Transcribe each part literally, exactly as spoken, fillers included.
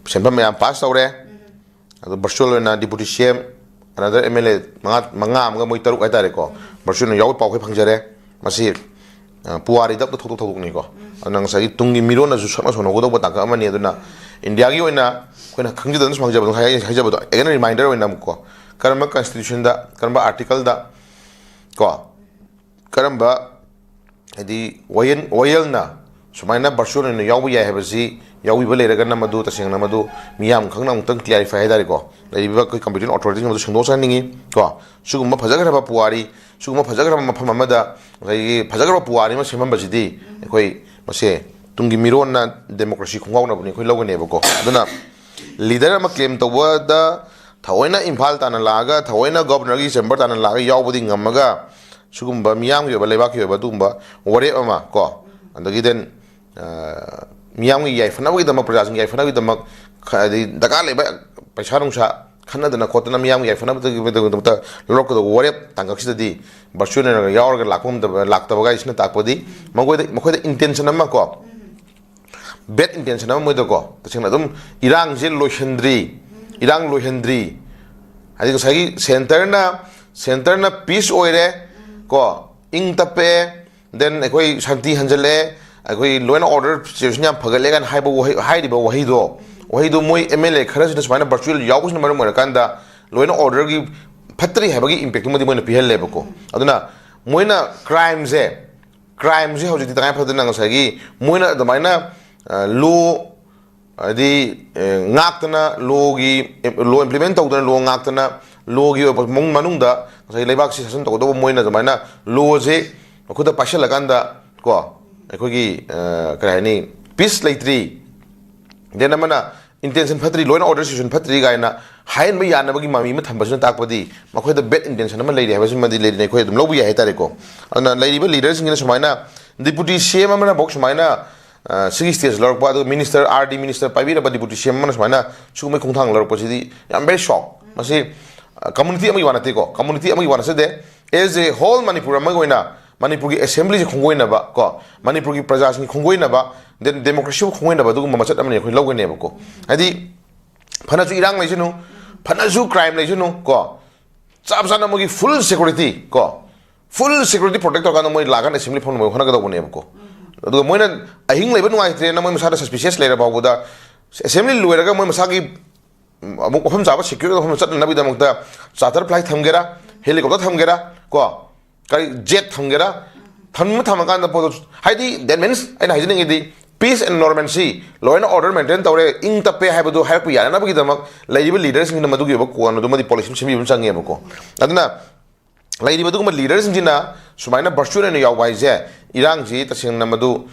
ꯁꯦꯟꯐꯝ ꯃꯌꯥꯝ ꯄꯥꯁ ꯇꯧꯔꯦ꯫ ꯑꯗꯣ ꯚꯔꯆꯨꯋꯦꯜ ꯑꯣꯏꯅ deputy C M, ꯑꯅꯗꯔ M L ꯑꯦ ꯃꯉꯥ, ꯃꯉꯥ ꯑꯃꯒ ꯃꯣꯏ ꯇꯔꯨꯛ ꯍꯥꯏꯇꯥꯔꯦꯀꯣ, ꯚꯔꯆꯨꯋꯦꯜ ꯑꯣꯏꯅ ꯌꯥꯎꯕ ꯄꯥꯎ ꯑꯩꯈꯣꯏ ꯐꯪꯖꯔꯦ꯫ ꯃꯁꯤ, ꯑ, ꯄꯨꯋꯥꯔꯤꯗ ꯑꯝꯇ ꯊꯧꯗꯣꯛ ꯊꯧꯗꯣꯛꯅꯤꯀꯣ꯫ ꯑꯗꯨꯅ ꯉꯁꯥꯏꯒꯤ ꯇꯨꯡꯒꯤ ꯃꯤꯔꯣꯟꯅꯁꯨ ꯁꯛꯅ ꯁꯣꯟꯅꯍꯧꯒꯗꯧꯕ ꯇꯥꯡꯀꯛ ꯑꯃꯅꯤ꯫ ꯑꯗꯨꯅ ꯏꯟꯗꯤꯌꯥꯒꯤ ꯑꯣꯏꯅ ꯑꯩꯈꯣꯏꯅ ꯈꯪꯖꯗꯕꯅ ꯁꯨꯝ ꯍꯥꯏꯖꯕꯗꯣ, ꯉꯁꯥꯏ ꯑꯩꯅ ꯍꯥꯏꯖꯕꯗꯣ, again reminder ꯑꯣꯏꯅ ꯑꯃꯨꯛꯀꯣ, ꯀꯔꯝꯕ ꯀꯟꯁꯇꯤꯇ꯭ꯌꯨꯁꯟꯗ, ꯀꯔꯝꯕ ꯑꯥꯔꯇꯤꯀꯜꯗ ꯀꯣ, ꯀꯔꯝꯕ, ꯍꯥꯏꯗꯤ, ꯋꯥꯌꯦꯜ-, ꯋꯥꯌꯦꯜꯅ ꯁꯨꯃꯥꯏꯅ ꯚꯔꯆꯨꯋꯦꯜ ꯑꯣꯏꯅ ꯌꯥꯎꯕ ꯌꯥꯏ ꯍꯥꯏꯕꯁꯤ ꯌꯥꯎꯕꯤꯕ ꯂꯩꯔꯒꯅ ꯃꯗꯨ ꯇꯁꯦꯡꯅ ꯃꯗꯨ ꯃꯤꯌꯥꯝ ꯈꯪꯅ ꯑꯃꯨꯛꯇꯪ clarify ꯍꯥꯏꯇꯥꯔꯦꯀꯣ, ꯂꯩꯔꯤꯕ ꯑꯩꯈꯣꯏ competent authority ꯁꯤꯡ ꯑꯗꯨ ꯁꯦꯡꯗꯣꯛꯆꯍꯟꯅꯤꯡꯉꯤ ꯀꯣ꯫ ꯁꯤꯒꯨꯝꯕ ꯐꯖꯈ꯭ꯔꯕ ꯄꯨꯋꯥꯔꯤ, ꯁꯤꯒꯨꯝꯕ ꯐꯖꯈ꯭ꯔꯕ ꯃꯐꯝ ꯑꯃꯗ ꯉꯁꯥꯏꯒꯤ ꯐꯖꯈ꯭ꯔꯕ ꯄꯨꯋꯥꯔꯤ ꯑꯃ ꯁꯦꯝꯃꯝꯕꯁꯤꯗꯤ ꯑꯩꯈꯣꯏ ꯃꯁꯦ ꯇꯨꯡꯒꯤ ꯃꯤꯔꯣꯟꯅ democracy ꯈꯣꯡꯒꯥꯎꯅꯕꯅꯤ ꯑꯩꯈꯣꯏ ꯂꯧꯒꯅꯦꯕꯀꯣ꯫ ꯑꯗꯨꯅ leader ꯑꯃ claim ꯇꯧꯕꯗ ꯊꯑꯣꯏꯅ ꯏꯝꯐꯥꯜ ꯇꯥꯟꯅ ꯂꯥꯛꯑꯒ, ꯊꯑꯣꯏꯅ governorꯒꯤ chamber ꯇꯥꯟꯅ ꯂꯥꯛꯑꯒ ꯌꯥꯎꯕꯗꯤ ꯉꯝꯃꯒ, ꯁꯤꯒꯨꯝꯕ ꯃꯤꯌꯥꯝꯒꯤ ꯑꯣꯏꯕ, ꯂꯩꯕꯥꯛꯀꯤ ꯑꯣꯏꯕ ꯑꯗꯨꯒꯨꯝꯕ ꯋꯥꯔꯦꯞ ꯑꯃ ꯀꯣ, ꯑꯗꯒꯤ then, ꯑ, ꯃꯤꯌꯥꯝꯒꯤ ꯌꯥꯏꯐꯅꯕꯒꯤꯗꯃꯛ, ꯄ꯭ꯔꯖꯥꯁꯤꯡꯒꯤ ꯌꯥꯏꯐꯅꯕꯒꯤꯗꯃꯛ ꯈ-, ꯍꯥꯏꯗꯤ ꯗꯔꯀꯥꯔ ꯂꯩꯕ ꯄꯩꯁꯥ ꯅꯨꯡꯁꯥ ꯈꯟꯅꯗꯅ ꯈꯣꯠꯇꯅ ꯃꯤꯌꯥꯝꯒꯤ ꯌꯥꯏꯐꯅꯕꯒꯤꯗꯃꯛꯇ ꯂꯧꯔꯛꯀꯗꯧꯕ ꯋꯥꯔꯦꯞ ꯇꯥꯡꯀꯛꯁꯤꯗꯗꯤ ꯚꯔꯆꯨꯋꯦꯜ ꯑꯣꯏꯅ ꯌꯥꯎꯔꯒ ꯂꯥꯛꯄ ꯉꯝꯗꯕ, ꯂꯥꯛꯇꯕꯒꯥꯏꯁꯤꯅ ꯇꯥꯛꯄꯗꯤ ꯃꯈꯣꯏꯗ, ꯃꯈꯣꯏꯗ intention ꯑꯃ ꯀꯣ, bad intention ꯑꯃ ꯃꯣꯏꯗꯀꯣ, ꯇꯁꯦꯡꯅ ꯑꯗꯨꯝ ꯏꯔꯥꯡꯁꯦ ꯂꯣꯏꯁꯤꯟꯗ꯭ꯔꯤ, ꯏꯔꯥꯡ ꯂꯣꯏꯍꯟꯗ꯭ꯔꯤ, ꯍꯥꯏꯗꯤ ꯉꯁꯥꯏꯒꯤ centreꯅ, centreꯅ peace ꯑꯣꯏꯔꯦ ꯀꯣ, ꯏꯪ ꯇꯞꯄꯛꯑꯦ, then ꯑꯩꯈꯣꯏ ꯁꯥꯟꯇꯤ ꯍꯟꯖꯜꯂꯛꯑꯦ, ꯑꯩꯈꯣꯏ law and order situation ꯌꯥꯝ ꯐꯒꯠꯂꯦ ꯀꯥꯏꯅ ꯍꯥꯏꯕ ꯋꯥꯍꯩ, ꯍꯥꯏꯔꯤꯕ ꯋꯥꯍꯩꯗꯣ, ꯋꯥꯍꯩꯗꯣ ꯃꯣꯏ ꯑꯦꯝ ꯑꯦꯜ ꯑꯦ ꯈꯔꯁꯤꯅ ꯁꯨꯃꯥꯏꯅ ꯚꯔꯆꯨꯋꯦꯜ ꯌꯥꯎꯕꯁꯤꯅ ꯃꯔꯝ ꯑꯣꯏꯔꯀꯥꯟꯗ law and orderꯒꯤ ꯐꯠꯇ꯭ꯔꯤ ꯍꯥꯏꯕꯒꯤ impactꯇꯨꯃꯗꯤ ꯃꯣꯏꯅ ꯄꯤꯍꯜꯂꯦꯕꯀꯣ꯫ ꯑꯗꯨꯅ ꯃꯣꯏꯅ crimeꯁꯦ, crimeꯁꯦ ꯍꯧꯖꯤꯛꯇꯤ ꯇꯉꯥꯏ ꯐꯗꯅ ꯉꯁꯥꯏꯒꯤ ꯃꯣꯏꯅ ꯑꯗꯨꯃꯥꯏꯅ, ꯑ, law, ꯍꯥꯏꯗꯤ, ꯑ, ꯉꯥꯛꯇꯅ, lawꯒꯤ, law implement ꯇꯧꯗꯅ, law ꯉꯥꯛꯇꯅ, lawꯒꯤ ꯑꯣꯏꯕ ꯃꯅꯨꯡ-, ꯃꯅꯨꯡꯗ ꯉꯁꯥꯏꯒꯤ ꯂꯩꯕꯥꯛꯁꯤ ꯁꯥꯁꯟ ꯇꯧꯒꯗꯧꯕ ꯃꯣꯏꯅ ꯑꯗꯨꯃꯥꯏꯅ lawꯁꯦ ꯃꯈꯨꯠꯇ ꯄꯥꯏꯁꯜꯂꯀꯥꯟꯗ ꯀꯣ, ꯑꯩꯈꯣꯏꯒꯤ, ꯑ, ꯀꯔꯤ ꯍꯥꯏꯅꯤ, peace ꯂꯩꯇ꯭ꯔꯤ, then ꯑꯃꯅ intention ꯐꯠꯇ꯭ꯔꯤ, law and order situation ꯐꯠꯇ꯭ꯔꯤ ꯀꯥꯏꯅ ꯍꯥꯏꯍꯟꯕ ꯌꯥꯅꯕꯒꯤ ꯃꯃꯤ ꯑꯃ ꯊꯝꯕꯁꯤꯅ ꯇꯥꯛꯄꯗꯤ ꯃꯈꯣꯏꯗ bad intention ꯑꯃ ꯂꯩꯔꯤ ꯍꯥꯏꯕꯁꯤꯃꯗꯤ ꯂꯩꯔꯤꯅꯦ, ꯑꯩꯈꯣꯏ ꯑꯗꯨꯝ ꯂꯧꯕ ꯌꯥꯏ ꯍꯥꯏꯇꯥꯔꯦꯀꯣ꯫ ꯑꯗꯨꯅ ꯂꯩꯔꯤꯕ leaderꯁꯤꯡꯁꯤꯅ ꯁꯨꯃꯥꯏꯅ deputy C M ꯑꯃꯅꯐꯥꯎ ꯁꯨꯃꯥꯏꯅ, ꯑ, ꯁꯤꯒꯤ stage ꯂꯧꯔꯛꯄ, ꯑꯗꯨꯒ minister, R D minister ꯄꯥꯏꯕꯤꯔꯕ deputy C M ꯑꯃꯅ ꯁꯨꯃꯥꯏꯅ ꯁꯤꯒꯨꯝꯕꯩ ꯈꯣꯡꯊꯥꯡ ꯂꯧꯔꯛꯄꯁꯤꯗꯤ I'm very shocked꯫ ꯃꯁꯤ, ꯑ, community ꯑꯃꯒꯤ ꯋꯥ ꯅꯠꯇꯦꯀꯣ, community ꯑꯃꯒꯤ ꯋꯥ ꯅꯠꯆꯗꯦ, as a whole ꯃꯅꯤꯄꯨꯔ ꯑꯃꯒꯤ ꯑꯣꯏꯅ ꯃꯅꯤꯄꯨꯔꯒꯤ ꯑꯦꯁꯦꯝꯕ꯭ꯂꯤꯁꯤ ꯈꯣꯡꯒꯣꯏꯅꯕ ꯀꯣ, ꯃꯅꯤꯄꯨꯔꯒꯤ ꯄ꯭ꯔꯖꯥꯁꯤꯡ ꯈꯣꯡꯒꯣꯏꯅꯕ, then ꯗꯦꯃꯣꯀ꯭ꯔꯦꯁꯤꯕꯨ ꯈꯣꯡꯒꯣꯏꯅꯕ ꯑꯗꯨꯒꯨꯝꯕ ꯃꯆꯠ ꯑꯃꯅꯤ ꯑꯩꯈꯣꯏ ꯂꯧꯒꯅꯦꯕꯀꯣ꯫ ꯍꯥꯏꯗꯤ ꯐꯅꯁꯨ ꯏꯔꯥꯡ ꯂꯩꯁꯅꯨ, ꯐꯅꯁꯨ ꯀ꯭ꯔꯥꯏꯝ ꯂꯩꯁꯅꯨ ꯀꯣ, ꯆꯞ ꯆꯥꯅ ꯃꯣꯏꯒꯤ ꯐꯨꯜ ꯁꯦꯀ꯭ꯌꯨꯔꯤꯇꯤ ꯀꯣ, ꯐꯨꯜ ꯁꯦꯀ꯭ꯌꯨꯔꯤꯇꯤ ꯄ꯭ꯔꯣꯇꯦꯛ ꯇꯧꯔꯀꯥꯟꯗ ꯃꯣꯏ ꯂꯥꯛꯀꯥꯟꯗ ꯑꯦꯁꯦꯝꯕ꯭ꯂꯤ ꯐꯝꯅꯕ ꯍꯣꯠꯅꯒꯗꯧꯕꯅꯦꯕꯀꯣ꯫ ꯑꯗꯨꯒ ꯃꯣꯏꯅ ꯑꯍꯤꯡ ꯂꯩꯕ ꯅꯨꯡꯉꯥꯏꯇ꯭ꯔꯦꯅ ꯃꯣꯏ ꯃꯁꯥꯗ ꯁꯁꯄꯤꯁꯤꯌꯁ ꯂꯩꯔ ꯐꯥꯎꯕꯗ ꯑꯦꯁꯦꯝꯕ꯭ꯂꯤ ꯂꯣꯏꯔꯒ ꯃꯣꯏ ꯃꯁꯥꯒꯤ ꯑꯃꯨꯛ ꯃꯐꯝ ꯆꯥꯕ ꯁꯦꯀ꯭ꯌꯨꯔ ꯃꯐꯝꯗ ꯆꯠꯅꯅꯕꯒꯤꯗꯃꯛꯇ ꯆꯥꯔꯇꯔ ꯐ꯭ꯂꯥꯏꯠ ꯊꯝꯒꯦꯔꯥ, ꯍꯦꯂꯤꯀꯣꯞꯇꯔ ꯊꯝꯒꯦꯔꯥ ꯀꯣ, ꯀꯔꯤ ꯖꯦꯠ ꯊꯝꯒꯦꯔꯥ, ꯊꯝꯕ ꯊꯝꯃꯀꯥꯟꯗ ꯄꯣꯠꯇꯣ, ꯍꯥꯏꯗꯤ that means ꯑꯩꯅ ꯍꯥꯏꯖꯅꯤꯡꯉꯤꯗꯤ peace and normalcy, law and order maintain ꯇꯧꯔꯦ, ꯏꯪ ꯇꯞꯄꯦ ꯍꯥꯏꯕꯗꯨ ꯍꯥꯏꯔꯛꯄ ꯌꯥꯅꯅꯕꯒꯤꯗꯃꯛ ꯂꯩꯔꯤꯕ ꯂꯤꯗꯔꯁꯤꯡꯁꯤꯅ ꯃꯗꯨꯒꯤ ꯑꯣꯏꯕ ꯀꯣꯟ ꯑꯗꯨꯃꯗꯤ ꯄꯣꯂꯤꯁꯤ ꯑꯃ ꯁꯦꯝꯕꯤꯕ ꯑꯃ ꯆꯪꯉꯦꯕꯀꯣ꯫ ꯑꯗꯨꯅ ꯂꯩꯔꯤꯕ ꯑꯗꯨꯒꯨꯝꯕ ꯂꯤꯗꯔꯁꯤꯡꯁꯤꯅ ꯁꯨꯃꯥꯏꯅ ꯚꯔꯆꯨꯋꯦꯜ ꯑꯣꯏꯅ ꯌꯥꯎꯕ ꯍꯥꯏꯁꯦ, ꯏꯔꯥꯡꯁꯤ ꯇꯁꯦꯡꯅ ꯃꯗꯨ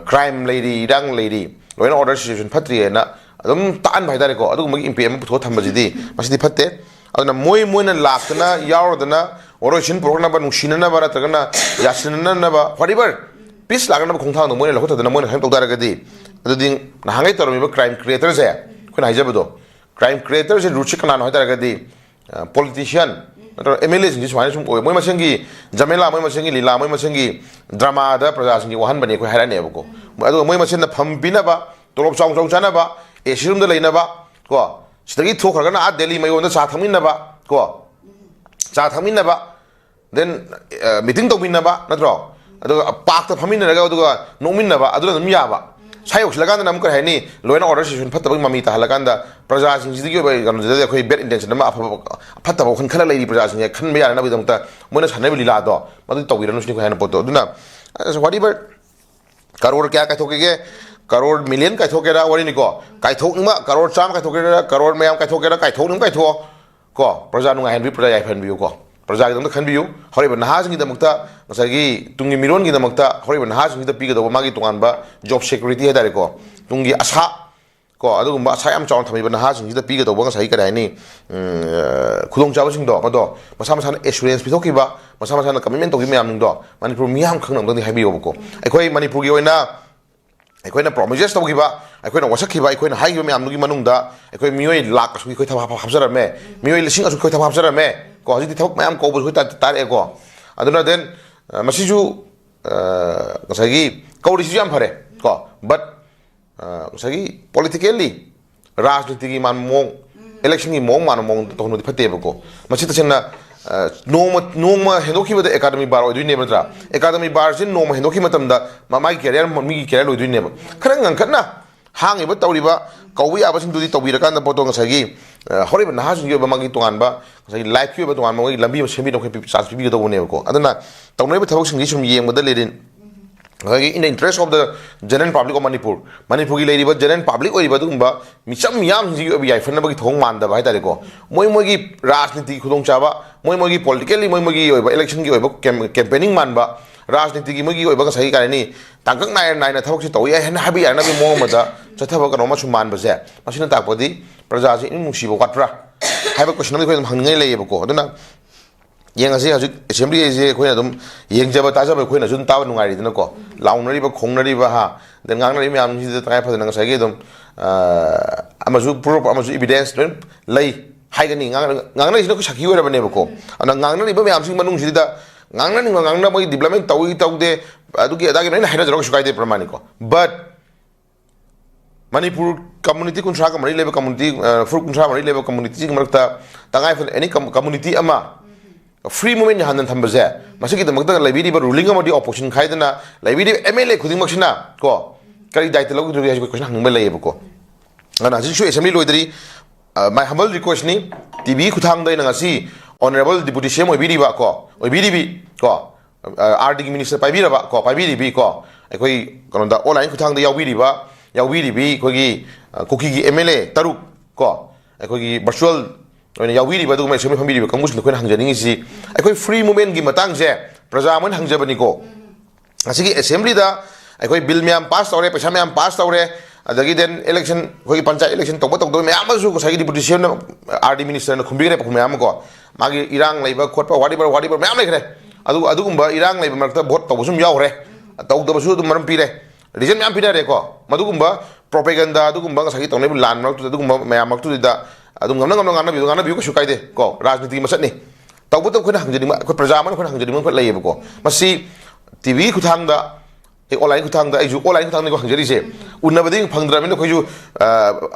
ꯀ꯭ꯔꯥꯏꯝ ꯂꯩꯔꯤ, ꯏꯔꯥꯡ ꯂꯩꯔꯤ, ꯂꯣ ꯑꯦꯟ ꯑꯣꯔꯗꯔ ꯁꯤꯆꯨꯋꯦꯁꯟ ꯐꯠꯇ꯭ꯔꯤ ꯍꯥꯏꯅ ꯑꯗꯨꯝ ꯇꯥꯛꯍꯟꯕ ꯍꯥꯏꯇꯥꯔꯦꯀꯣ꯫ ꯑꯗꯨꯒꯨꯝꯕꯒꯤ ꯏꯝꯄꯦꯛ ꯑꯃ ꯄꯨꯊꯣꯛꯑ ꯊꯝꯕꯁꯤꯗꯤ ꯃꯁꯤꯗꯤ ꯐꯠꯇꯦ꯫ ꯑꯗꯨꯅ ꯃꯣꯏ ꯃꯣꯏꯅ ꯂꯥꯛꯇꯅ ꯌꯥꯎꯔꯗꯅ ꯋꯥꯔꯣꯏꯁꯤꯟ ꯄꯨꯔꯛꯅꯕ, ꯅꯨꯡꯁꯤꯅꯅꯕ ꯅꯠꯇ꯭ꯔꯒꯅ ꯌꯥꯁꯤꯟꯅꯅꯕ, whatever, ꯄꯤꯁ ꯂꯥꯛꯅꯕ ꯈꯣꯡꯊꯥꯡꯗꯣ ꯃꯣꯏꯅ ꯂꯧꯈꯠꯇꯗꯅ ꯃꯣꯏꯅ ꯁꯨꯃꯥꯏꯅ ꯇꯧ ꯇꯥꯔꯒꯗꯤ, ꯑꯗꯨꯗꯤ ꯅꯍꯥꯟꯈꯩ ꯇꯧꯔꯝꯃꯤꯕ ꯀ꯭ꯔꯥꯏꯝ ꯀ꯭ꯔꯤꯌꯦꯇꯔꯁꯦ, ꯑꯩꯈꯣꯏꯅ ꯍꯥꯏꯖꯕꯗꯣ, ꯀ꯭ꯔꯥꯏꯝ ꯀ꯭ꯔꯤꯌꯦꯇꯔꯁꯦ ꯔꯨꯠꯁꯦ ꯀꯅꯥꯅꯣ ꯍꯥꯏ ꯇꯥꯔꯒꯗꯤ, ꯄꯣꯂꯤꯇꯤꯁꯤꯌꯥꯟ ꯅꯠꯇ꯭ꯔꯒ ꯑꯦꯝ ꯑꯦꯜ ꯑꯦꯁꯤꯡꯁꯤ ꯁꯨꯃꯥꯏꯅ ꯁꯨꯝ ꯑꯣꯏ, ꯃꯣꯏ ꯃꯁꯦꯟꯒꯤ ꯖꯃꯦꯂꯥ, ꯃꯣꯏ ꯃꯁꯦꯟꯒꯤ ꯂꯤꯂꯥ, ꯃꯣꯏ ꯃꯁꯦꯟꯒꯤ ꯗ꯭ꯔꯃꯥꯗ ꯄ꯭ꯔꯖꯥꯁꯤꯡꯁꯤ ꯋꯥꯍꯟꯕꯅꯤ ꯑꯩꯈꯣꯏ ꯍꯥꯏꯔꯛꯑꯅꯦꯕꯀꯣ꯫ ꯑꯗꯨꯒ ꯃꯣꯏ ꯃꯁꯦꯟꯗ ꯐꯝ ꯄꯤꯅꯕ, ꯇꯣꯂꯣꯞ ꯆꯥꯎ ꯆꯥꯎ ꯆꯥꯅꯕ, ꯑꯦ ꯁꯤ ꯔꯨꯝꯗ ꯂꯩꯅꯕ ꯀꯣ, ꯁꯤꯗꯒꯤ ꯊꯣꯛꯈ꯭ꯔꯒꯅ ꯑꯥ ꯗꯦꯜꯂꯤ ꯃꯌꯣꯟꯗ ꯆꯥ ꯊꯛꯃꯤꯟꯅꯕ ꯀꯣ, ꯆꯥ ꯊꯛꯃꯤꯟꯅꯕ, ꯗꯦꯟ ꯃꯤꯇꯤꯡ ꯇꯧꯃꯤꯟꯅꯕ ꯅꯠꯇ꯭ꯔꯣ? ꯑꯗꯨꯒ ꯄꯥꯔꯛꯇ ꯐꯝꯃꯤꯟꯅꯔꯒ ꯑꯗꯨꯒ ꯅꯣꯛꯃꯤꯟꯅꯕ, ꯑꯗꯨꯅ ꯑꯗꯨꯝ ꯌꯥꯕ꯫ ꯁ꯭ꯋꯥꯏ ꯌꯧꯁꯤꯜꯂꯀꯥꯟꯗꯅ ꯑꯃꯨꯛ ꯀꯔꯤ ꯍꯥꯏꯅꯤ, ꯂꯣ ꯑꯦꯟ ꯑꯣꯔꯗꯔ ꯁꯤꯆꯨꯋꯦꯁꯟ ꯐꯠꯇꯕꯒꯤ ꯃꯃꯤ ꯇꯥꯍꯜꯂꯀꯥꯟꯗ ꯄ꯭ꯔꯖꯥꯁꯤꯡꯁꯤꯒꯤ ꯑꯣꯏꯕ ꯀꯩꯅꯣꯁꯤꯗꯗꯤ ꯑꯩꯈꯣꯏ ꯕꯦꯗ ꯏꯟꯇꯦꯟꯁꯟ ꯑꯃ, ꯑꯐꯕ ꯐꯠꯇꯕ ꯋꯥꯈꯜ ꯈꯜꯂ ꯂꯩꯔꯤ ꯄ꯭ꯔꯖꯥꯁꯤꯡꯁꯦ ꯈꯟꯕ ꯌꯥꯅꯅꯕꯒꯤꯗꯃꯛꯇ ꯃꯣꯏꯅ ꯁꯥꯟꯅꯔꯤꯕ ꯂꯤꯂꯥꯗꯣ ꯃꯗꯨ ꯇꯧꯕꯤꯔꯅꯨ ꯁꯤꯅꯤ ꯑꯩꯈꯣꯏ ꯍꯥꯏꯅ ꯄꯣꯠꯇꯣ꯫ ꯑꯗꯨꯅ ꯑꯁ, whatever, ꯀꯔꯣꯔ ꯀꯌꯥ ꯀꯥꯏꯊꯣꯛꯀꯦꯒꯦ? ꯀꯔꯣꯔ ꯃꯤꯂꯤꯌꯟ ꯀꯥꯏꯊꯣꯛꯀꯦꯔꯥ ꯋꯥꯔꯤꯅꯤꯀꯣ, ꯀꯥꯏꯊꯣꯛꯅꯤꯡꯕ ꯀꯔꯣꯔ ꯆꯥꯝꯃ ꯀꯥꯏꯊꯣꯛꯀꯦꯔꯥ, ꯀꯔꯣꯔ ꯃꯌꯥꯝ ꯀꯥꯏꯊꯣꯛꯀꯦꯔꯥ, ꯀꯥꯏꯊꯣꯛꯅꯤꯡꯕ ꯀꯥꯏꯊꯣꯛꯑꯣ ꯀꯣ, ꯄ꯭ꯔꯖꯥ ꯅꯨꯡꯉꯥꯏꯍꯟꯕꯤꯌꯨ, ꯄ꯭ꯔꯖꯥ ꯌꯥꯏꯐꯍꯟꯕꯤꯌꯨ ꯀꯣ꯫ ꯄ꯭ꯔꯖꯥꯒꯤꯗꯃꯛꯇ ꯈꯟꯕꯤꯌꯨ, ꯍꯧꯔꯛꯏꯕ ꯅꯍꯥꯁꯤꯡꯒꯤꯗꯃꯛꯇ ꯉꯁꯥꯏꯒꯤ ꯇꯨꯡꯒꯤ ꯃꯤꯔꯣꯟꯒꯤꯗꯃꯛꯇ ꯍꯧꯔꯛꯏꯕ ꯅꯍꯥꯁꯤꯡꯁꯤꯗ ꯄꯤꯒꯗꯧꯕ ꯃꯥꯒꯤ ꯇꯣꯉꯥꯟꯕ ꯖꯣꯕ ꯁꯦꯀ꯭ꯌꯨꯔꯤꯇꯤ ꯍꯥꯏꯇꯥꯔꯦꯀꯣ, ꯇꯨꯡꯒꯤ ꯑꯁꯥ ꯀꯣ, ꯑꯗꯨꯒꯨꯝꯕ ꯑꯁꯥ ꯌꯥꯝ ꯆꯥꯎꯅ ꯊꯝꯃꯤꯕ ꯅꯍꯥꯁꯤꯡꯁꯤꯗ ꯄꯤꯒꯗꯧꯕ ꯉꯁꯥꯏꯒꯤ ꯀꯔꯤ ꯍꯥꯏꯅꯤ, ꯎꯝ, ꯑ, ꯈꯨꯗꯣꯡꯆꯥꯕꯁꯤꯡꯗꯣ ꯃꯗꯣ ꯃꯁꯥ ꯃꯁꯥꯅ ꯑꯦꯁꯨꯔꯦꯟꯁ ꯄꯤꯊꯣꯛꯈꯤꯕ, ꯃꯁꯥ ꯃꯁꯥꯅ ꯀꯃꯤꯠꯃꯦꯟ ꯇꯧꯈꯤꯕ ꯃꯌꯥꯝꯁꯤꯡꯗꯣ ꯃꯅꯤꯄꯨꯔ ꯃꯤꯌꯥꯝ ꯈꯪꯅꯕꯗꯤ ꯍꯥꯏꯕꯤꯌꯣꯕꯀꯣ꯫ ꯑꯩꯈꯣꯏ ꯃꯅꯤꯄꯨꯔꯒꯤ ꯑꯣꯏꯅ ꯑꯩꯈꯣꯏꯅ ꯄ꯭ꯔꯣꯃꯤꯁꯦꯁ ꯇꯧꯈꯤꯕ, ꯑꯩꯈꯣꯏꯅ ꯋꯥꯁꯛꯈꯤꯕ, ꯑꯩꯈꯣꯏꯅ ꯍꯥꯏꯈꯤꯕ ꯃꯌꯥꯝꯗꯨꯒꯤ ꯃꯅꯨꯡꯗ ꯑꯩꯈꯣꯏ ꯃꯤꯑꯣꯏ ꯂꯥꯛ ꯑꯁꯨꯛꯀꯤ ꯑꯩꯈꯣꯏ ꯊꯕꯛ ꯍꯥꯞꯆꯔꯝꯃꯦ, ꯃꯤꯑꯣꯏ ꯂꯤꯁꯤꯡ ꯑꯁꯨꯛ ꯑꯩꯈꯣꯏ ꯊꯕꯛ ꯍꯥꯞꯆꯔꯝꯃꯦ ꯀꯣ꯫ ꯍꯧꯖꯤꯛꯇꯤ ꯊꯕꯛ ꯃꯌꯥꯝ ꯀꯧꯕꯁꯨ ꯑꯩꯈꯣꯏ ꯇꯥ-, ꯇꯥꯔꯛꯑꯦꯀꯣ꯫ ꯑꯗꯨꯅ ꯗꯦꯟ ꯑ, ꯃꯁꯤꯁꯨ, ꯑ, ꯉꯁꯥꯏꯒꯤ ꯀꯧꯔꯤꯁꯤꯁꯨ ꯌꯥꯝ ꯐꯔꯦ ꯀꯣ, but, ꯑ, ꯉꯁꯥꯏꯒꯤ politically ꯔꯥꯖꯅꯤꯇꯤꯒꯤ ꯃꯥꯟꯕ ꯃꯑꯣꯡ, electionꯒꯤ ꯃꯑꯣꯡ ꯃꯥꯟꯕ ꯃꯑꯣꯡꯗ ꯇꯧꯍꯟꯕꯗꯤ ꯐꯠꯇꯦꯕꯀꯣ꯫ ꯃꯁꯤ ꯇꯁꯦꯡꯅ, ꯑ, ꯅꯣꯡꯃ, ꯅꯣꯡꯃ ꯍꯦꯟꯗꯣꯛꯈꯤꯕꯗ academy bar ꯑꯣꯏꯗꯣꯏꯅꯦꯕ ꯅꯠꯇ꯭ꯔꯥ? Academy barꯁꯤ ꯅꯣꯡꯃ ꯍꯦꯟꯗꯣꯛꯈꯤꯕ ꯃꯇꯝꯗ ꯃꯥ-, ꯃꯥꯒꯤ career, ꯃꯤꯒꯤ career ꯂꯣꯏꯗꯣꯏꯅꯦꯕ꯫ ꯈꯔ ꯉꯟꯈꯠꯅ ꯍꯥꯡꯉꯤꯕ ꯇꯧꯔꯤꯕ ꯀꯧꯕ ꯌꯥꯕꯁꯤꯡꯗꯨꯗꯤ ꯇꯧꯕꯤꯔꯀꯥꯟꯗ ꯄꯣꯠꯇꯣ ꯉꯁꯥꯏꯒꯤ, ꯑ, ꯍꯧꯔꯛꯏꯕ ꯅꯍꯥꯁꯤꯡꯒꯤ ꯑꯣꯏꯕ ꯃꯥꯒꯤ ꯇꯣꯉꯥꯟꯕ ꯉꯁꯥꯏꯒꯤ lifeꯀꯤ ꯑꯣꯏꯕ ꯇꯣꯉꯥꯟꯕ ꯃꯣꯏꯒꯤ ꯂꯝꯕꯤ ꯑꯃ ꯁꯦꯝꯕꯤꯅꯕ ꯑꯩꯈꯣꯏ ꯄꯤ-, chance ꯄꯤꯕꯤꯒꯗꯧꯕꯅꯦꯕꯀꯣ꯫ ꯑꯗꯨꯅ ꯇꯧꯅꯔꯤꯕ ꯊꯕꯛꯁꯤꯡꯁꯤ ꯁꯨꯝ ꯌꯦꯡꯕꯗ ꯂꯩꯔꯤꯟ, ꯉꯁꯥꯏꯒꯤ in the interest of the general public of Manipur, ꯃꯅꯤꯄꯨꯔꯒꯤ ꯂꯩꯔꯤꯕ general public ꯑꯣꯏꯔꯤꯕ ꯑꯗꯨꯒꯨꯝꯕ ꯃꯤꯆꯝ ꯃꯤꯌꯥꯝꯁꯤꯡꯁꯤꯒꯤ ꯑꯣꯏꯕ ꯌꯥꯏꯐꯅꯕꯒꯤ ꯊꯧꯑꯣꯡ ꯃꯥꯟꯗꯕ ꯍꯥꯏꯇꯥꯔꯦꯀꯣ꯫ ꯃꯣꯏ ꯃꯣꯏꯒꯤ ꯔꯥꯖꯅꯤꯇꯤꯒꯤ ꯈꯨꯗꯣꯡꯆꯥꯕ, ꯃꯣꯏ ꯃꯣꯏꯒꯤ politically ꯃꯣꯏ ꯃꯣꯏꯒꯤ ꯑꯣꯏꯕ electionꯒꯤ ꯑꯣꯏꯕ cam-, campaigning ꯃꯥꯟꯕ, ꯔꯥꯖꯅꯤꯇꯤꯒꯤ ꯃꯣꯏꯒꯤ ꯑꯣꯏꯕ ꯉꯁꯥꯏꯒꯤ ꯀꯩ ꯍꯥꯏꯅꯤ, ꯇꯥꯡꯀꯛ ꯅꯥꯏꯅ ꯅꯥꯏꯅ ꯊꯕꯛꯁꯦ ꯇꯧꯕ ꯌꯥꯏ ꯍꯥꯏꯅ ꯍꯥꯏꯕ ꯌꯥꯅꯕꯒꯤ ꯃꯑꯣꯡ ꯑꯃꯗ ꯆꯠꯊꯕ ꯀꯩꯅꯣ ꯑꯃꯁꯨ ꯃꯥꯟꯕꯁꯦ, ꯃꯁꯤꯅ ꯇꯥꯛꯄꯗꯤ ꯄ꯭ꯔꯖꯥꯁꯦ ꯏꯅꯨꯡ ꯅꯨꯡꯁꯤꯕ ꯋꯥꯠꯄ꯭ꯔꯥ ꯍꯥꯏꯕ question ꯑꯃꯗꯤ ꯑꯩꯈꯣꯏ ꯑꯗꯨꯝ ꯍꯪꯅꯤꯡꯉꯥꯏ ꯂꯩꯌꯦꯕꯀꯣ꯫ ꯑꯗꯨꯅ ꯌꯦꯡꯉꯁꯤ, ꯍꯧꯖꯤꯛ assembly ꯍꯥꯏꯁꯦ ꯑꯩꯈꯣꯏꯅ ꯑꯗꯨꯝ ꯌꯦꯡꯖꯕ ꯇꯥꯖꯕ ꯑꯩꯈꯣꯏꯅꯁꯨ ꯑꯗꯨꯝ ꯇꯥꯕ ꯅꯨꯡꯉꯥꯏꯔꯤꯗꯅꯀꯣ꯫ ꯂꯥꯎꯅꯔꯤꯕ, ꯈꯣꯡꯅꯔꯤꯕ, ꯍꯥ, ꯑꯗ ꯉꯥꯡꯅꯔꯤꯕ ꯃꯌꯥꯝꯁꯤꯗ ꯇꯉꯥꯏ ꯐꯗꯅ ꯉꯁꯥꯏꯒꯤ ꯑꯗꯨꯝ, ꯑ, ꯑꯃꯁꯨ proof, ꯑꯃꯁꯨ evidence ꯂꯣꯏ ꯂꯩ ꯍꯥꯏꯒꯅꯤ꯫ ꯉꯥꯡꯅ-, ꯉꯥꯡꯅꯔꯤꯁꯤꯅ ꯑꯩꯈꯣꯏ ꯁꯥꯈꯤ ꯑꯣꯏꯔꯕꯅꯦꯕꯀꯣ꯫ ꯑꯗꯨꯅ ꯉꯥꯡꯅꯔꯤꯕ ꯃꯌꯥꯝꯁꯤꯒꯤ ꯃꯅꯨꯡꯁꯤꯗ ꯉꯥꯡꯅꯅꯤꯡꯕ ꯉꯥꯡꯅ, ꯃꯣꯏ development ꯇꯧꯏ ꯇꯧꯗꯦ, ꯑꯗꯨꯒꯤ ꯑꯗꯥꯒꯤ ꯂꯣꯏꯅ ꯍꯥꯏꯅꯖꯔꯒ ꯀꯩꯁꯨ ꯀꯥꯏꯗꯦ, ꯄ꯭ꯔꯃꯥꯅꯤꯀꯣ꯫ But ꯃꯅꯤꯄꯨꯔ community ꯀꯨꯟꯊ꯭ꯔꯥꯒ ꯃꯔꯤ ꯂꯩꯕ community, ꯑ, ꯐꯨꯔꯨꯞ ꯀꯨꯟꯊ꯭ꯔꯥ ꯃꯔꯤ ꯂꯩꯕ communityꯁꯤꯒꯤ ꯃꯔꯛꯇ ꯇꯉꯥꯏ ꯐꯗꯅ any com-, community ꯑꯃ free movement ꯍꯥꯟꯅ ꯊꯝꯕꯁꯦ, ꯃꯁꯤꯒꯤꯗꯃꯛꯇ ꯂꯩꯕꯤꯔꯤꯕ ruling ꯑꯃꯗꯤ opposition ꯈꯥꯏꯗꯅ ꯂꯩꯕꯤꯔꯤꯕ MLA ꯈꯨꯗꯤꯡꯃꯛꯁꯤꯅ ꯀꯣ, ꯀꯔꯤ ꯗꯥꯏꯇ ꯂꯧꯒꯗꯒꯦ ꯍꯥꯏꯕ question ꯍꯪꯅꯤꯡꯕ ꯂꯩꯌꯦꯕꯀꯣ꯫ ꯑꯗꯨꯅ ꯍꯧꯖꯤꯛꯁꯨ assembly ꯂꯣꯏꯗ꯭ꯔꯤ꯫ ꯑ, my humble requestꯅꯤ, TV ꯈꯨꯠꯊꯥꯡꯗ ꯑꯩꯅ ꯉꯁꯤ honourable deputy CM ꯑꯣꯏꯕꯤꯔꯤꯕ ꯀꯣ, ꯑꯣꯏꯕꯤꯔꯤꯕꯤ ꯀꯣ, ꯑ, RDꯒꯤ minister ꯄꯥꯏꯕꯤꯔꯕ ꯀꯣ, ꯄꯥꯏꯕꯤꯔꯤꯕꯤ ꯀꯣ, ꯑꯩꯈꯣꯏ ꯀꯩꯅꯣꯗ online ꯈꯨꯠꯊꯥꯡꯗ ꯌꯥꯎꯕꯤꯔꯤꯕ, ꯌꯥꯎꯕꯤꯔꯤꯕꯤ ꯑꯩꯈꯣꯏꯒꯤ, ꯑ, ꯀꯨꯀꯤꯒꯤ MLA ꯇꯔꯨꯛ ꯀꯣ, ꯑꯩꯈꯣꯏꯒꯤ virtual ꯑꯣꯏꯅ ꯌꯥꯎꯕꯤꯔꯤꯕ ꯑꯗꯨꯒꯨꯝꯕ assembly ꯐꯝꯕꯤꯔꯤꯕ ꯀꯥꯡꯕꯨꯁꯤꯡꯗ ꯑꯩꯈꯣꯏꯅ ꯍꯪꯖꯅꯤꯡꯉꯤꯁꯤ, ꯑꯩꯈꯣꯏ free movementꯀꯤ ꯃꯇꯥꯡꯁꯦ ꯄ꯭ꯔꯖꯥ ꯑꯃꯅ ꯍꯪꯖꯕꯅꯤꯀꯣ꯫ ꯉꯁꯤꯒꯤ assemblyꯗ ꯑꯩꯈꯣꯏ bill ꯃꯌꯥꯝ pass ꯇꯧꯔꯦ, ꯄꯩꯁꯥ ꯃꯌꯥꯝ pass ꯇꯧꯔꯦ, ꯑꯗꯒꯤ then election, ꯑꯩꯈꯣꯏꯒꯤ ꯄꯟꯆꯥꯌꯠ election ꯇꯧꯕ ꯇꯧꯗꯕ ꯃꯌꯥꯝ ꯑꯃꯁꯨ ꯉꯁꯥꯏꯒꯤ deputy CMꯅ, RD ministerꯅ ꯈꯨꯝꯕꯤꯈ꯭ꯔꯦ ꯄꯥꯎꯈꯨꯝ ꯃꯌꯥꯝ ꯑꯃ ꯀꯣ꯫ ꯃꯥꯒꯤ ꯏꯔꯥꯡ ꯂꯩꯕ ꯈꯣꯠꯄ, whatever, whatever ꯃꯌꯥꯝ ꯂꯩꯈ꯭ꯔꯦ꯫ ꯑꯗꯨ, ꯑꯗꯨꯒꯨꯝꯕ ꯏꯔꯥꯡ ꯂꯩꯕ ꯃꯔꯛꯇ vote ꯇꯧꯕꯁꯨ ꯑꯗꯨꯝ ꯌꯥꯎꯈ꯭ꯔꯦ, ꯇꯧꯗꯕꯁꯨ ꯑꯗꯨꯝ ꯃꯔꯝ ꯄꯤꯔꯦ, reason ꯃꯌꯥꯝ ꯄꯤꯅꯔꯦꯀꯣ꯫ ꯃꯗꯨꯒꯨꯝꯕ propaganda, ꯑꯗꯨꯒꯨꯝꯕ ꯉꯁꯥꯏꯒꯤ ꯇꯧꯅꯔꯤꯕ ꯂꯥꯟ ꯃꯔꯛꯇꯨꯗ, ꯑꯗꯨꯒꯨꯝꯕ ꯃꯌꯥꯝ ꯃꯔꯛꯇꯨꯗ ꯑꯗꯨꯝ ꯉꯝꯅ ꯉꯝꯅ ꯉꯥꯡꯅꯕꯤꯌꯨ, ꯉꯥꯡꯅꯕꯤꯌꯨ, ꯀꯩꯁꯨ ꯀꯥꯏꯗꯦ ꯀꯣ, ꯔꯥꯖꯅꯤꯇꯤꯒꯤ ꯃꯁꯛꯅꯤ꯫ ꯇꯧꯕꯇꯕꯨ ꯑꯩꯈꯣꯏꯅ ꯍꯪꯖꯅꯤꯡꯕ, ꯑꯩꯈꯣꯏ ꯄ꯭ꯔꯖꯥ ꯑꯃꯅ ꯑꯩꯈꯣꯏꯅ ꯍꯪꯖꯅꯤꯡꯕ ꯑꯃꯈꯛ ꯂꯩꯌꯦꯕꯀꯣ꯫ ꯃꯁꯤ ꯇꯤ ꯚꯤꯒꯤ ꯈꯨꯠꯊꯥꯡꯗ, ꯑꯩ ꯑꯣꯟꯂꯥꯏꯟ ꯈꯨꯠꯊꯥꯡꯗ, ꯑꯩꯁꯨ ꯑꯣꯟꯂꯥꯏꯟ ꯈꯨꯠꯊꯥꯡꯗꯒꯤꯀꯣ ꯍꯪꯖꯔꯤꯁꯦ꯫ ꯎꯅꯕꯗꯤ ꯐꯪꯗ꯭ꯔꯕꯅꯤꯅ ꯑꯩꯈꯣꯏꯁꯨ, ꯑ,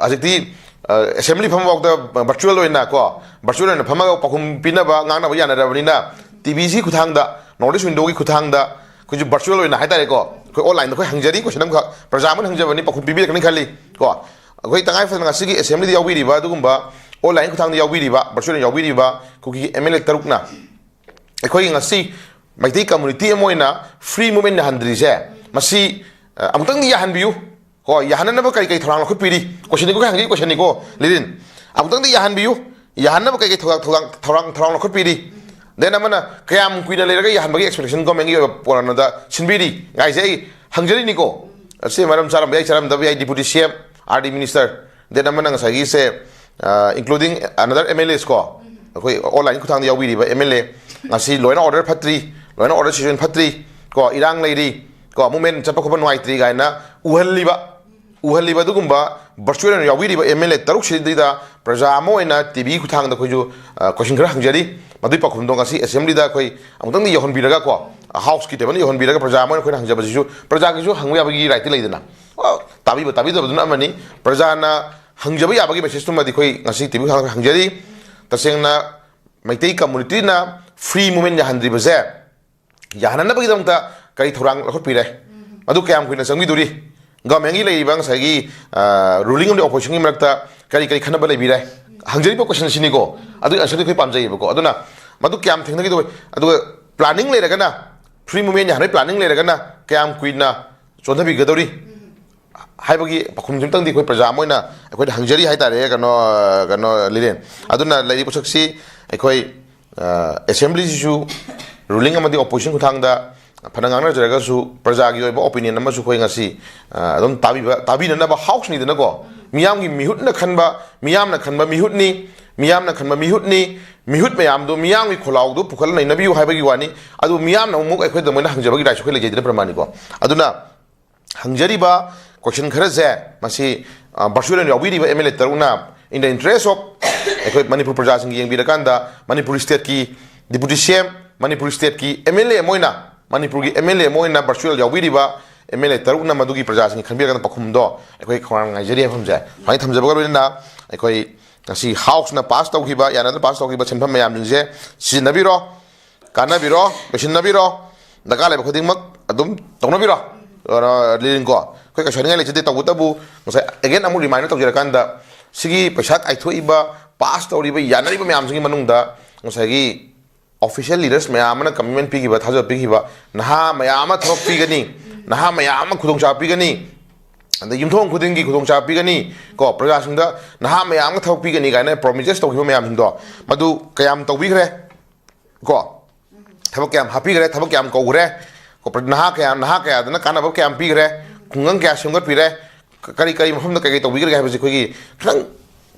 ꯍꯧꯖꯤꯛꯇꯤ, ꯑ, ꯑꯦꯁꯦꯝꯕ꯭ꯂꯤ ꯐꯝꯐꯥꯎꯗ ꯚꯔꯆꯨꯋꯦꯜ ꯑꯣꯏꯅ ꯀꯣ, ꯚꯔꯆꯨꯋꯦꯜ ꯑꯣꯏꯅ ꯐꯝꯃꯒ ꯄꯥꯎꯈꯨꯝ ꯄꯤꯅꯕ, ꯉꯥꯡꯅꯕ ꯌꯥꯅꯔꯕꯅꯤꯅ ꯇꯤ ꯚꯤꯁꯤ ꯈꯨꯠꯊꯥꯡꯗ, ꯅꯣꯔꯠ ꯏꯁ ꯋꯤꯟꯗꯣꯒꯤ ꯈꯨꯠꯊꯥꯡꯗ ꯑꯩꯈꯣꯏꯁꯨ ꯚꯔꯆꯨꯋꯦꯜ ꯑꯣꯏꯅ ꯍꯥꯏꯇꯥꯔꯦꯀꯣ, ꯑꯩꯈꯣꯏ ꯑꯣꯟꯂꯥꯏꯟꯗ ꯑꯩꯈꯣꯏ ꯍꯪꯖꯔꯤ, ꯀꯣꯏꯁꯟ ꯑꯃꯈꯛ ꯄ꯭ꯔꯖꯥ ꯑꯃꯅ ꯍꯪꯖꯕꯅꯤ, ꯄꯥꯎꯈꯨꯝ ꯄꯤꯕꯤꯔꯛꯀꯅꯤ ꯈꯜꯂꯤ ꯀꯣ꯫ ꯑꯩꯈꯣꯏ ꯇꯉꯥꯏ ꯐꯗꯅ ꯉꯁꯤꯒꯤ ꯑꯦꯁꯦꯝꯕ꯭ꯂꯤꯗ ꯌꯥꯎꯕꯤꯔꯤꯕ ꯑꯗꯨꯒꯨꯝꯕ ꯑꯣꯟꯂꯥꯏꯟ ꯈꯨꯠꯊꯥꯡꯗ ꯌꯥꯎꯕꯤꯔꯤꯕ, ꯚꯔꯆꯨꯋꯦꯜ ꯌꯥꯎꯕꯤꯔꯤꯕ ꯑꯩꯈꯣꯏꯒꯤ ꯑꯦꯝ ꯑꯦꯜ ꯑꯦ ꯇꯔꯨꯛꯅ ꯑꯩꯈꯣꯏꯒꯤ ꯉꯁꯤ ꯃꯩꯇꯩ ꯀꯝꯃꯨꯅꯤꯇꯤ ꯑꯃ ꯑꯣꯏꯅ ꯐ꯭ꯔꯤ ꯃꯨꯚꯃꯦꯟ ꯌꯥꯍꯟꯗ꯭ꯔꯤꯁꯦ, ꯃꯁꯤ, ꯑ, ꯑꯃꯨꯛꯇꯪꯗꯤ ꯌꯥꯍꯟꯕꯤꯌꯨ꯫ ꯍꯣꯏ, ꯌꯥꯍꯟꯅꯅꯕ ꯀꯔꯤ ꯀꯔꯤ ꯊꯧꯔꯥꯡ ꯂꯧꯈꯠꯄꯤꯔꯤ? ꯀꯣꯏꯁꯟꯅꯤꯀꯣ, ꯍꯪꯉꯤ ꯀꯣꯏꯁꯟꯅꯤꯀꯣ, ꯂꯤꯔꯤꯟ꯫ ꯑꯃꯨꯛꯇꯪꯗꯤ ꯌꯥꯍꯟꯕꯤꯌꯨ꯫ ꯌꯥꯍꯟꯅꯕ ꯀꯩ ꯀꯩ ꯊꯧꯔꯥꯡ, ꯊꯧꯔꯥꯡ, ꯊꯧꯔꯥꯡ, ꯊꯧꯔꯥꯡ ꯂꯧꯈꯠꯄꯤꯔꯤ? ꯗꯦꯟ ꯑꯃꯅ ꯀꯌꯥꯝ ꯀꯨꯏꯅ ꯂꯩꯔꯒ ꯌꯥꯍꯟꯕꯒꯤ ꯑꯦꯛꯁꯄꯦꯛꯇꯦꯁꯟ ꯒꯣꯔꯃꯦꯟꯒꯤ ꯑꯣꯏꯕ ꯀꯩꯅꯣꯗ ꯁꯤꯟꯕꯤꯔꯤ? ꯒꯥꯏꯁꯦ ꯑꯩ ꯍꯪꯖꯔꯤꯅꯤꯀꯣ꯫ ꯑꯁꯤ ꯃꯔꯝ ꯆꯥꯔꯝꯕ ꯌꯥꯏ, ꯆꯥꯔꯝꯗꯕ ꯌꯥꯏ, deputy C M, R D minister, then ꯑꯃꯅ ꯉꯁꯥꯏꯒꯤꯁꯦ, ꯏꯟꯀ꯭ꯂꯨꯗꯤꯡ ꯑꯅꯗꯔ ꯑꯦꯝ ꯑꯦꯜ ꯑꯦꯁ ꯀꯣ, ꯑꯩꯈꯣꯏ ꯑꯣꯟꯂꯥꯏꯟ ꯈꯨꯠꯊꯥꯡꯗ ꯌꯥꯎꯕꯤꯔꯤꯕ ꯑꯦꯝ ꯑꯦꯜ ꯑꯦ, ꯉꯁꯤ ꯂꯣ ꯑꯦꯟ ꯑꯣꯔꯗꯔ ꯐꯠꯇ꯭ꯔꯤ, ꯂꯣ ꯑꯦꯟ ꯑꯣꯔꯗꯔ ꯁꯤꯆꯨꯋꯦꯁꯟ ꯐꯠꯇ꯭ꯔꯤ ꯀꯣ, ꯏꯔꯥꯡ ꯂꯩꯔꯤ ꯀꯣ, ꯃꯨꯚꯃꯦꯟ ꯆꯠꯄ ꯈꯣꯠꯄ ꯅꯨꯡꯉꯥꯏꯇ꯭ꯔꯤ ꯀꯥꯏꯅ ꯎꯍꯜꯂꯤꯕ, ꯎꯍꯜꯂꯤꯕ ꯑꯗꯨꯒꯨꯝꯕ ꯚꯔꯆꯨꯋꯦꯜ ꯑꯣꯏꯅ ꯌꯥꯎꯕꯤꯔꯤꯕ ꯑꯦꯝ ꯑꯦꯜ ꯑꯦ ꯇꯔꯨꯛꯁꯤꯗꯩꯗ ꯄ꯭ꯔꯖꯥ ꯑꯃ ꯑꯣꯏꯅ ꯇꯤ ꯚꯤ ꯈꯨꯠꯊꯥꯡꯗ ꯑꯩꯈꯣꯏꯁꯨ, ꯑ, ꯀꯣꯏꯁꯟ ꯈꯔ ꯍꯪꯖꯔꯤ꯫ ꯃꯗꯨꯒꯤ ꯄꯥꯎꯈꯨꯝꯗꯣ ꯉꯁꯤ ꯑꯦꯁꯦꯝꯕ꯭ꯂꯤꯗ ꯑꯩꯈꯣꯏ ꯑꯃꯨꯛꯇꯪꯗꯤ ꯌꯧꯍꯟꯕꯤꯔꯒ ꯀꯣ, ꯍꯥꯎꯁꯀꯤ ꯇꯦꯕꯜꯗ ꯌꯧꯍꯟꯕꯤꯔꯒ ꯄ꯭ꯔꯖꯥ ꯑꯃ ꯑꯣꯏꯅ ꯑꯩꯈꯣꯏꯅ ꯍꯪꯖꯕꯁꯤꯁꯨ ꯄ꯭ꯔꯖꯥꯒꯤꯁꯨ ꯍꯪꯕ ꯌꯥꯕꯒꯤ ꯔꯥꯏꯠꯇꯤ ꯂꯩꯗꯅ꯫ ꯑ, ꯇꯥꯕꯤꯕ ꯇꯥꯕꯤꯗꯕꯗꯨꯅ ꯑꯃꯅꯤ, ꯄ꯭ꯔꯖꯥꯅ ꯍꯪꯖꯕ ꯌꯥꯕꯒꯤ ꯃꯦꯁꯦꯖꯇꯨꯃꯗꯤ ꯑꯩꯈꯣꯏ ꯉꯁꯤ ꯇꯤ ꯚꯤ ꯈꯨꯠꯊꯥꯡꯗ ꯍꯪꯖꯔꯤ꯫ ꯇꯁꯦꯡꯅ ꯃꯩꯇꯩ ꯀꯝꯃꯨꯅꯤꯇꯤꯅ ꯐ꯭ꯔꯤ ꯃꯨꯚꯃꯦꯟ ꯌꯥꯍꯟꯗ꯭ꯔꯤꯕꯁꯦ ꯌꯥꯍꯟꯅꯅꯕꯒꯤꯗꯃꯛꯇ ꯀꯔꯤ ꯊꯧꯔꯥꯡ ꯂꯧꯈꯠꯄꯤꯔꯦ? ꯃꯗꯨ ꯀꯌꯥꯝ ꯀꯨꯏꯅ ꯆꯪꯕꯤꯗꯣꯔꯤ? ꯒꯚꯔꯟꯃꯦꯟꯒꯤ ꯂꯩꯔꯤꯕ ꯉꯁꯥꯏꯒꯤ, ꯑ, ꯔꯨꯂꯤꯡ ꯑꯃꯗꯤ ꯑꯣꯄꯣꯖꯤꯁꯟꯒꯤ ꯃꯔꯛꯇ ꯀꯔꯤ ꯀꯔꯤ ꯈꯟꯅꯕ ꯂꯩꯕꯤꯔꯦ? ꯍꯪꯖꯔꯤꯕ ꯀꯣꯏꯁꯟꯁꯤꯅꯤꯀꯣ, ꯑꯗꯨꯒꯤ ꯑꯟꯁꯔꯗꯤ ꯑꯩꯈꯣꯏ ꯄꯥꯝꯖꯩꯌꯦꯕꯀꯣ꯫ ꯑꯗꯨꯅ ꯃꯗꯨ ꯀꯌꯥꯝ ꯊꯦꯡꯅꯈꯤꯗꯧꯔꯤ? ꯑꯗꯨꯒ ꯄ꯭ꯂꯥꯅꯤꯡ ꯂꯩꯔꯒꯅ, ꯐ꯭ꯔꯤ ꯃꯨꯚꯃꯦꯟ ꯌꯥꯍꯟꯕꯒꯤ ꯄ꯭ꯂꯥꯅꯤꯡ ꯂꯩꯔꯒꯅ ꯀꯌꯥꯝ ꯀꯨꯏꯅ ꯆꯣꯟꯊꯕꯤꯒꯗꯧꯔꯤ ꯍꯥꯏꯕꯒꯤ ꯄꯥꯎꯈꯨꯝꯁꯤꯃꯇꯪꯗꯤ ꯑꯩꯈꯣꯏ ꯄ꯭ꯔꯖꯥ ꯑꯃ ꯑꯣꯏꯅ ꯑꯩꯈꯣꯏꯗ ꯍꯪꯖꯔꯤ ꯍꯥꯏꯇꯥꯔꯦ, ꯀꯩꯅꯣ, ꯀꯩꯅꯣ, ꯂꯤꯔꯦꯟ꯫ ꯑꯗꯨꯅ ꯂꯩꯔꯤꯕ ꯄꯣꯠꯁꯛꯁꯤ ꯑꯩꯈꯣꯏ, ꯑ, ꯑꯦꯁꯦꯝꯕ꯭ꯂꯤꯁꯤꯁꯨ ꯔꯨꯂꯤꯡ ꯑꯃꯗꯤ ꯑꯣꯄꯣꯖꯤꯁꯟ ꯈꯨꯠꯊꯥꯡꯗ ꯐꯅ ꯉꯥꯡꯅꯖꯔꯒꯁꯨ ꯄ꯭ꯔꯖꯥꯒꯤ ꯑꯣꯏꯕ ꯑꯣꯄꯤꯅꯤꯌꯟ ꯑꯃꯁꯨ ꯑꯩꯈꯣꯏ ꯉꯁꯤ, ꯑ, ꯑꯗꯨꯝ ꯇꯥꯕꯤꯕ, ꯇꯥꯕꯤꯅꯅꯕ ꯍꯥꯎꯁꯅꯤꯗꯅꯀꯣ꯫ ꯃꯤꯌꯥꯝꯒꯤ ꯃꯤꯍꯨꯠꯅ ꯈꯟꯕ, ꯃꯤꯌꯥꯝꯅ ꯈꯟꯕ ꯃꯤꯍꯨꯠꯅꯤ, ꯃꯤꯌꯥꯝꯅ ꯈꯟꯕ ꯃꯤꯍꯨꯠꯅꯤ, ꯃꯤꯍꯨꯠ ꯃꯌꯥꯝꯗꯨ ꯃꯤꯌꯥꯝꯒꯤ ꯈꯣꯜꯂꯥꯎꯗꯨ ꯄꯨꯈꯠꯂ ꯅꯩꯅꯕꯤꯌꯨ ꯍꯥꯏꯕꯒꯤ ꯋꯥꯅꯤ꯫ ꯑꯗꯨ ꯃꯤꯌꯥꯝꯅ ꯑꯃꯨꯛ ꯑꯩꯈꯣꯏꯗ ꯃꯣꯏꯅ ꯍꯪꯖꯕꯒꯤ ꯔꯥꯏꯠꯁꯨ ꯑꯩꯈꯣꯏ ꯂꯩꯖꯩꯗꯅ ꯄ꯭ꯔꯃꯥꯅꯤꯀꯣ꯫ ꯑꯗꯨꯅ ꯍꯪꯖꯔꯤꯕ ꯀꯣꯏꯁꯟ ꯈꯔꯁꯦ ꯃꯁꯤ, ꯑ, ꯚꯔꯆꯨꯋꯦꯜ ꯑꯣꯏꯅ ꯌꯥꯎꯕꯤꯔꯤꯕ ꯑꯦꯝ ꯑꯦꯜ ꯑꯦ ꯇꯔꯨꯛꯅ in the interest of ꯑꯩꯈꯣꯏ ꯃꯅꯤꯄꯨꯔ ꯄ꯭ꯔꯖꯥꯁꯤꯡꯒꯤ ꯌꯦꯡꯕꯤꯔꯀꯥꯟꯗ ꯃꯅꯤꯄꯨꯔ ꯁ꯭ꯇꯦꯠꯀꯤ ꯗꯤꯄꯨꯇꯤ ꯁꯤ ꯑꯦꯝ, ꯃꯅꯤꯄꯨꯔ ꯁ꯭ꯇꯦꯠꯀꯤ ꯑꯦꯝ ꯑꯦꯜ ꯑꯦ ꯑꯃ ꯑꯣꯏꯅ, ꯃꯅꯤꯄꯨꯔꯒꯤ ꯑꯦꯝ ꯑꯦꯜ ꯑꯦ ꯑꯃ ꯑꯣꯏꯅ ꯚꯔꯆꯨꯋꯦꯜ ꯌꯥꯎꯕꯤꯔꯤꯕ ꯑꯦꯝ ꯑꯦꯜ ꯑꯦ ꯇꯔꯨꯛꯅ ꯃꯗꯨꯒꯤ ꯄ꯭ꯔꯖꯥꯁꯤꯡꯒꯤ ꯈꯟꯕꯤꯔꯀꯥꯟꯗ ꯄꯥꯎꯈꯨꯝꯗꯣ ꯑꯩꯈꯣꯏ ꯈꯧꯔꯥꯡꯅ ꯉꯥꯏꯖꯔꯤ ꯍꯥꯏꯕ ꯃꯐꯝꯁꯦ ꯁꯨꯃꯥꯏꯅ ꯊꯝꯖꯕꯒ ꯂꯣꯏꯅꯅ ꯑꯩꯈꯣꯏ ꯉꯁꯤ ꯍꯥꯎꯁꯅ ꯄꯥꯁ ꯇꯧꯈꯤꯕ, ꯌꯥꯅꯗꯅ ꯄꯥꯁ ꯇꯧꯈꯤꯕ ꯁꯦꯟꯐꯝ ꯃꯌꯥꯝꯁꯤꯡꯁꯦ ꯁꯤꯖꯤꯟꯅꯕꯤꯔꯣ, ꯀꯥꯟꯅꯕꯤꯔꯣ, ꯂꯣꯏꯁꯤꯟꯅꯕꯤꯔꯣ, ꯗꯔꯀꯥꯔ ꯂꯩꯕ ꯈꯨꯗꯤꯡꯃꯛ ꯑꯗꯨꯝ ꯇꯧꯅꯕꯤꯔꯣ꯫ ꯑ, ꯂꯤꯂꯤꯡꯀꯣ, ꯑꯩꯈꯣꯏ ꯀꯩꯁꯨ ꯍꯥꯏꯅꯤꯡꯉꯥꯏ ꯂꯩꯖꯗꯦ꯫ ꯇꯧꯕꯇꯕꯨ ꯉꯁꯥꯏ again ꯑꯃꯨꯛ remind ꯇꯧꯖꯔꯀꯥꯟꯗ ꯁꯤꯒꯤ ꯄꯩꯁꯥ ꯀꯥꯏꯊꯣꯛꯏꯕ, ꯄꯥꯁ ꯇꯧꯔꯤꯕ, ꯌꯥꯅꯔꯤꯕ ꯃꯌꯥꯝꯁꯤꯒꯤ ꯃꯅꯨꯡꯗ ꯉꯁꯥꯏꯒꯤ official leaders ꯃꯌꯥꯝ ꯑꯃꯅ commitment ꯄꯤꯈꯤꯕ, ꯊꯥꯖꯕ ꯄꯤꯈꯤꯕ, ꯅꯍꯥ ꯃꯌꯥꯝ ꯑꯃ ꯊꯕꯛ ꯄꯤꯒꯅꯤ, ꯅꯍꯥ ꯃꯌꯥꯝ ꯑꯃ ꯈꯨꯗꯣꯡꯆꯥꯕ ꯄꯤꯒꯅꯤ, ꯑꯗꯩ ꯌꯨꯝꯊꯣꯡ ꯈꯨꯗꯤꯡꯒꯤ ꯈꯨꯗꯣꯡꯆꯥꯕ ꯄꯤꯒꯅꯤ, ꯀꯣ, ꯄ꯭ꯔꯖꯥꯁꯤꯡꯗ ꯅꯍꯥ ꯃꯌꯥꯝ ꯑꯃ ꯊꯕꯛ ꯄꯤꯒꯅꯤ ꯀꯥꯏꯅ promises ꯇꯧꯈꯤꯕ ꯃꯌꯥꯝꯁꯤꯡꯗꯣ, ꯃꯗꯨ ꯀꯌꯥꯝ ꯇꯧꯕꯤꯈ꯭ꯔꯦ? ꯀꯣ, ꯊꯕꯛ ꯀꯌꯥꯝ ꯍꯥꯞꯄꯤꯈ꯭ꯔꯦ, ꯊꯕꯛ ꯀꯌꯥꯝ ꯀꯧꯈ꯭ꯔꯦ, ꯀꯣ, ꯅꯍꯥ ꯀꯌꯥ, ꯅꯍꯥ ꯀꯌꯥꯗꯅ ꯀꯥꯟꯅꯕ ꯀꯌꯥꯝ ꯄꯤꯈ꯭ꯔꯦ, ꯈꯨꯡꯒꯪ ꯀꯌꯥ ꯁꯦꯝꯒꯠꯄꯤꯔꯦ, ꯀ-, ꯀꯔꯤ ꯀꯔꯤ ꯃꯐꯝꯗ ꯀꯩ ꯀꯩ ꯇꯧꯕꯤꯈ꯭ꯔꯒꯦ ꯍꯥꯏꯕꯁꯦ ꯑꯩꯈꯣꯏꯒꯤ ꯈꯤꯇꯪ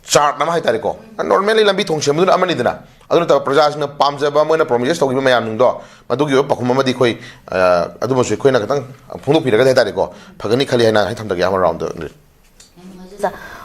chart ꯑꯃ ꯍꯥꯏꯇꯥꯔꯦꯀꯣ, normally ꯂꯝꯕꯤ ꯊꯣꯡ ꯁꯦꯝꯕꯗꯨꯅ ꯑꯃꯅꯤꯗꯅ, ꯑꯗꯨ ꯅꯠꯇꯕ ꯄ꯭ꯔꯖꯥꯁꯤꯡꯅ ꯄꯥꯝꯖꯕ, ꯃꯣꯏꯅ promises ꯇꯧꯈꯤꯕ ꯃꯌꯥꯝꯁꯤꯡꯗꯣ, ꯃꯗꯨꯒꯤ ꯑꯣꯏꯕ ꯄꯥꯎꯈꯨꯝ ꯑꯃꯗꯤ ꯑꯩꯈꯣꯏ, ꯑ, ꯑꯗꯨꯃꯁꯨ ꯑꯩꯈꯣꯏꯅ ꯈꯤꯇꯪ ꯐꯣꯡꯗꯣꯛꯄꯤꯔꯒꯗꯤ ꯍꯥꯏꯇꯥꯔꯦꯀꯣ, ꯐꯒꯅꯤ ꯈꯜꯂꯤ ꯍꯥꯏꯅ ꯍꯥꯏ ꯊꯝꯖꯒꯦ ꯑꯍꯥꯟꯕ round ꯗ꯫ ꯌꯥꯝ ꯅꯨꯡꯉꯥꯏꯖꯩ, ꯑꯣꯖꯥ꯫